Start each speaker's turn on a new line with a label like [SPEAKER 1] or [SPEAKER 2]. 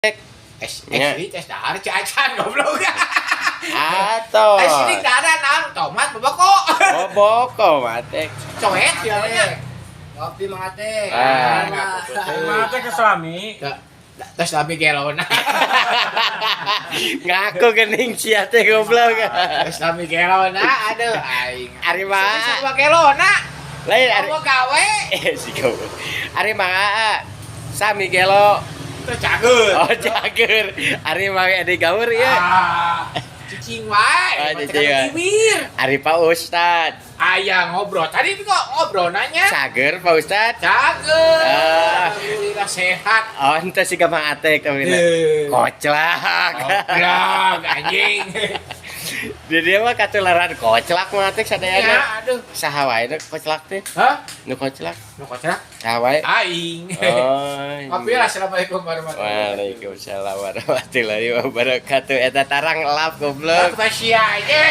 [SPEAKER 1] Es es
[SPEAKER 2] Nya.
[SPEAKER 1] Es dahar ceu acan, goblok.
[SPEAKER 2] Atau
[SPEAKER 1] Es sirik dahar naon, tomat boboko.
[SPEAKER 2] Boboko mate.
[SPEAKER 1] Coet ya nya.
[SPEAKER 3] Kopi, Mang Ate.
[SPEAKER 2] Ah.
[SPEAKER 4] Mang Ate ke suami.
[SPEAKER 1] Terus lami gelona.
[SPEAKER 2] Ngaku gening sia teh, goblok.
[SPEAKER 1] Terus lami gelona, aduh aing.
[SPEAKER 2] Ari mah
[SPEAKER 1] Sama gelona.
[SPEAKER 2] Lain ari.
[SPEAKER 1] Mau gawe.
[SPEAKER 2] Eh, si goblok. Ari Mang Aa sami gelo.
[SPEAKER 1] Terus cager.
[SPEAKER 2] Oh, cager. Ari Mang Edi gaur ya.
[SPEAKER 1] Ah, cicing wae,
[SPEAKER 2] Ah,
[SPEAKER 1] macam
[SPEAKER 2] cicing wae.
[SPEAKER 1] bibir.
[SPEAKER 2] Ari Pak Ustad.
[SPEAKER 1] Ayah ngobrol. Tadi kok ngobrol nanya.
[SPEAKER 2] Cager, Pak Ustad.
[SPEAKER 1] Cager.
[SPEAKER 2] Ah.
[SPEAKER 1] Alhamdulillah sehat.
[SPEAKER 2] Oh, ente sih Mang Atek tapi
[SPEAKER 1] Eh.
[SPEAKER 2] koclak.
[SPEAKER 1] Goblok anjing.
[SPEAKER 2] Di dia mah katularan koclak Mang Atek sadayana.
[SPEAKER 1] Ya, aduh.
[SPEAKER 2] Saha wae nu koclak teh?
[SPEAKER 1] Hah?
[SPEAKER 2] Nu koclak?
[SPEAKER 1] Nu koclak?
[SPEAKER 2] Saha wae?
[SPEAKER 1] Aing.
[SPEAKER 2] Oh.
[SPEAKER 1] Kopi lah. Assalamualaikum warahmatullahi wabarakatuh.
[SPEAKER 2] Waalaikumsalam warahmatullahi wabarakatuh. Eta tarang elap, goblok.
[SPEAKER 1] Aku sia aja.